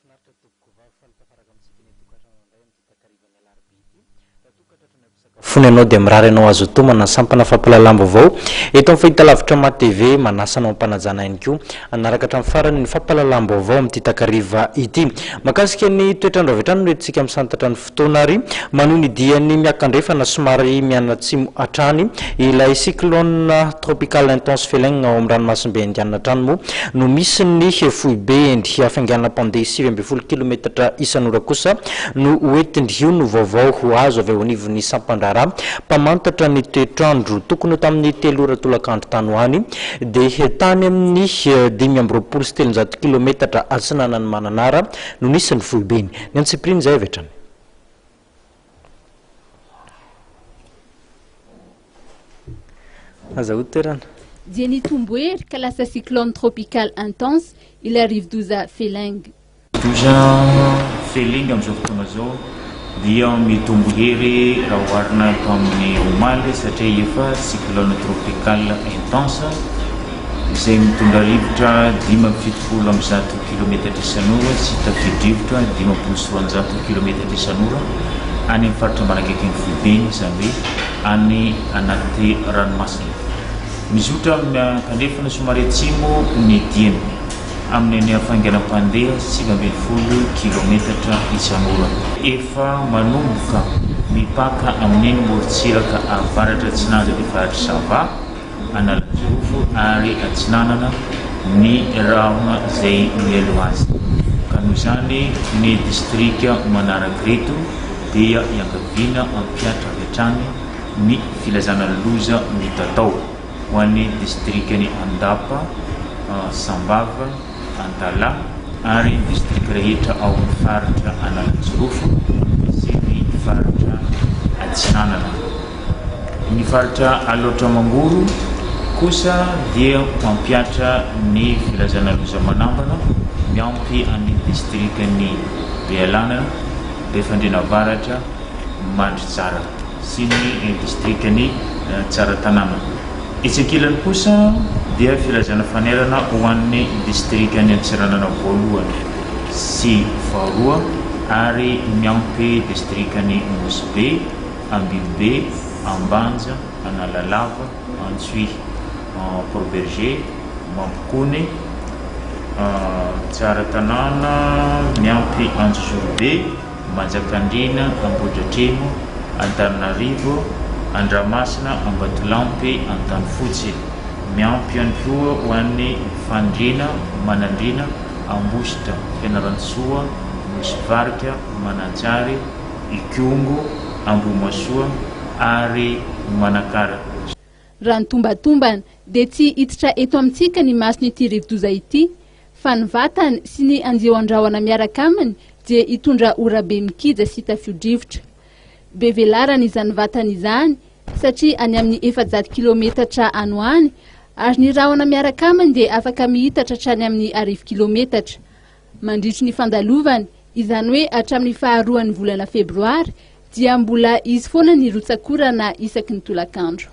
Mahafinaritra tompoko vavy faly tafaraka amintsika eny an-tokantrano indray amin'ity takarivan'ny alarobia ity. Raha toa ka tratran'ny ampisakafoana ianao dia mirary anao azo tomana ny sampana fampahalalam-baovao eto amin'ny fahitalavitra Ma TV. Manasa anao am-panajana ihany koa hanaraka hatramin'ny farany ny fampahalalam-baovao amin'ity takariva ity. Mahakasika ny toetr'andro avy hatrany no entintsika misantatra ny fotoana ary manohy ny diany miakandrefana somary mianatsimo hatrany ilay cyclone tropical intense Felleng ao amin'ny ranomasimbe Indiana hatrany moa no misy ny foibe endry hafainganam-pandeha 19 kilometatra isan'ora kosa no hoentiny. Io no vaovao ho azo avy eo anivon'ny sampan-draharaha mpamantatra ny toetr'andro. Tokony ho tamin'ny telo ora tolakandro tany ho any dia tany amin'ny 325 kilometatra atsinanan'i Mananara no nisy ny foibeny. Ny antsipiriany izay avy hatrany. Azahoa toerana. Dia nitombo hery ka lasa cyclone tropical intense ilay rivodoza Feleng. Doza Feleng amin'izao fotoana izao dia mitombo hery raha oharina tamin'ny omaly satria efa cyclone tropical intense izay mitondra rivotra 175 kilometatra isan'ora sy tafio-drivotra 250 kilometatra isan'ora any amin'ny faritra manakaiky ny foibeny, izany hoe any anaty ranomasina. Mizotra miankandrefana somary atsimo ny diany, amin'ny hafainganam-pandeha 19 kilometatra isan'ora. Efa manomboka mipaka amin'iny morontsiraka avaratra atsinanan'ny faritr'i Sava, Analanjirofo ary Atsinanana ny rahona izay mialoha azy. Ka noho izany ny distrika manaraka ireto dia iangaviana hampihatra avy hatrany ny filazana loza mitatao ho an'ny distrikan'i Andapa, Sambava, Antalaha ary ny distrika rehetra ao amin'ny faritra Analanjirofo sy ny faritra Atsinanana. Ny faritra Alaotra Mangoro kosa dia mampihatra ny filazana loza manambana miampy an'ny distrikan'i Bealanana, Befandriana Avaratra, Mandritsara sy ny distrikan'i Tsaratanàna. Etsy ankilany kosa dia filazana fanairana ho an'ny distrikan'i Antsiranana voalohany sy faharoa ary miampy distrikan'i Nosy Be, Ambilobe, Ambanja, Analalava, Antsohihy, Port Bergé, Mampikony, Tsaratanàna miampy Anjozorobe, Manjakandriana, Ambohidratrimo, Antananarivo, Andramasina, Ambatolampy, Antanifotsy. Miampy ihany koa ho an'ny Fandriana, Manandriana, Ambositra, Fianarantsoa, Nosy Varika, Mananjary, Ikongo, Ambohimasoa ary Manakara. Raha ny tombatombana dia tsy hiditra eto amintsika ny mason'ity rivodoza ity fa ny vatany sy ny andian-drahona miaraka aminy dia hitondra orabe mikija sy tafio-drivotra. Be velarana izany vatany izany satria any amin'ny 400 kilometatra any ho any ary ny rahona miaraka aminy dia afaka mihitatra hatrany amin'ny 1000 kilometatra. Mandritry ny fandalovany, izany hoe hatramin'ny faharoan'ny volana febroary, dia mbola hisy foana ny rotsak'orana isaky ny tolakandro.